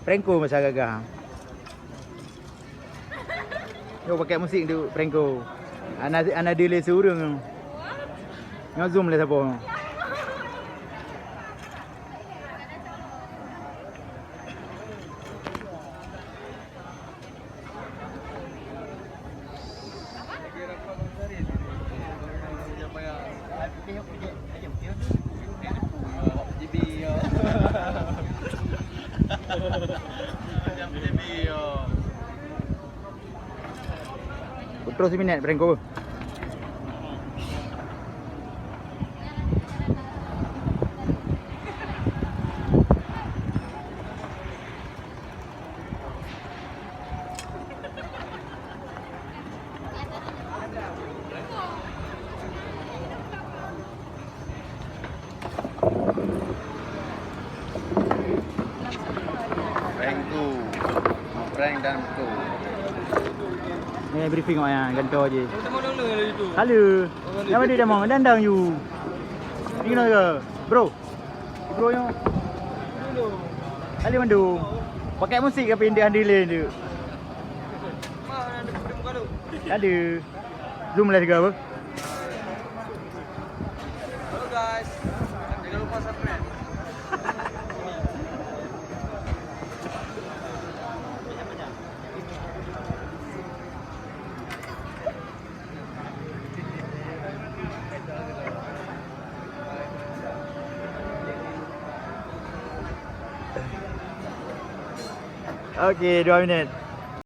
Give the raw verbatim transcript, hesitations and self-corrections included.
Prank call masa gagah. Nyoe pakai musik untuk prank call. Ana, ana delay seureueng. Nyoe zoom lé sapo. Beutôi siminèt prank call. Prank tu. Prank dan tu. Ni briefing awak nyan, gantoe jih. Halo. Nama dia dah mau dandang you. Ni kenapa ke? Bro. Bro nyoe. Halo mandum. Pakai musik tapi indik handile tu. Halo. Zoom lah juga apa? Halo guys, jangan lupa subscribe. Okey, dua minit.